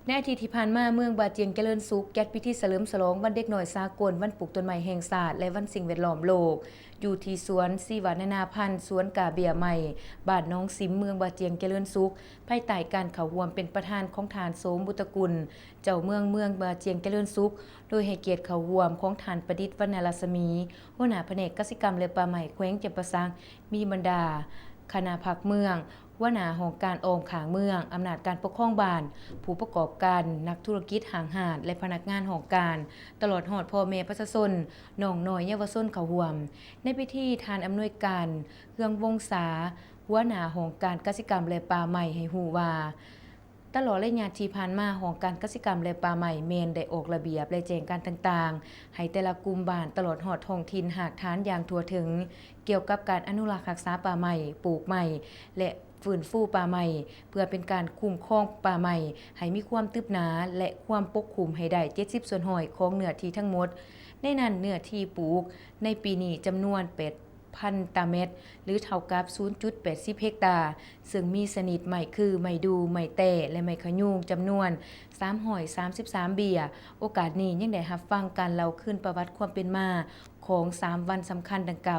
ໃນອາທິດທີ່ຜ່ານມາ, ເມືອງບາຈຽງຈະເລີນສຸກ ຈັດພິທີສະເຫຼີມສະຫຼອງວັນເດັກນ້ອຍສາກົນ, ວັນປູກຕົ້ນໄມ້ແຫ່ງຊາດ ແລະ ວັນສິ່ງແວດລ້ອມໂລກ ຢູ່ທີ່ສວນຊີວະນານາພັນ, ສວນກາເບ້ຍໃໝ່, ບ້ານໜອງສິມ, ເມືອງບາຈຽງຈະເລີນສຸກ, ພາຍໃຕ້ການເຂົ້າຮ່ວມເປັນປະທານຂອງທ່ານ ໂສມ ບຸດຕະກຸນ, ເຈົ້າເມືອງເມືອງບາຈຽງຈະເລີນສຸກ, ໂດຍໃຫ້ກຽດເຂົ້າຮ່ວມຂອງທ່ານ ປະດິດ ວັນນະລັດສະໝີ, ຫົວໜ້າພະແນກກະສິກຳ ແລະ ປ່າໄມ້ ແຂວງຈຳປາສັກ, ມີບັນດາຄະນະພັກເມືອງ, ຫົວໜ້າຫ້ອງການອ້ອມຂ້າງເມືອງ, ອຳນາດການປົກຄອງບ້ານ, ຜູ້ປະກອບການ, ນັກທຸລະກິດຫ້າງຮ້ານ ແລະ ພະນັກງານຫ້ອງການ, ຕະຫຼອດຮອດພໍ່ແມ່ປະຊາຊົນ, ນ້ອງນ້ອຍເຍົາວະຊົນເຂົ້າຮ່ວມ. ໃນພິທີ, ທ່ານອຳນວຍການ ເຮືອງວົງສາ, ຫົວໜ້າຫ້ອງການກະສິກຳ ແລະ ປ່າໄມ້ ໃຫ້ຮູ້ວ່າ, ຕະຫຼອດໄລຍະທີ່ຜ່ານມາ, ຫ້ອງການກະສິກຳ ແລະ ປ່າໄມ້ ແມ່ນໄດ້ອອກລະບຽບ ແລະ ແຈ້ງການຕ່າງໆ ໃຫ້ແຕ່ລະກຸ່ມບ້ານ, ຕະຫຼອດຮອດທ້ອງຖິ່ນຮາກຖານຢ່າງທົ່ວເຖິງ, ກ່ຽວກັບການອະນຸລັກຮັກສາປ່າໄມ້, ປູກໄມ້ ແລະ ຟື້ນຟູປ່າໄມ້, ເພື່ອເປັນການຄຸ້ມຄອງປ່າໄມ້ໃຫ້ມີຄວາມຕຶບໜາ ແລະ ຄວາມປົກຄຸມໃຫ້ໄດ້ເຈັດສິບສ່ວນຮ້ອຍຂອງເນື້ອທີ່ທັງໝົດ. ໃນນັ້ນ, ເນື້ອທີ່ປູກໃນປີນີ້ຈຳນວນແປດພັນຕາແມັດ ຫຼື ເທົ່າກັບສູນຈຸດແປດສິບເຮັກຕາ, ເຊິ່ງມີຊະນິດໄມ້ຄື ໄມ້ດູ່, ໄມ້ແຕ້ ແລະ ໄມ້ຂະຍູງ ຈຳນວນສາມຮ້ອຍສາມສິບສາມເບ້ຍ. ໂອກາດນີ້ຍັງໄດ້ຮັບຟັງການເລົ່າຄືນປະຫວັດຄວາມເປັນມາຂອງສາມວັນສຳຄັນດັ່ງກ່າວ.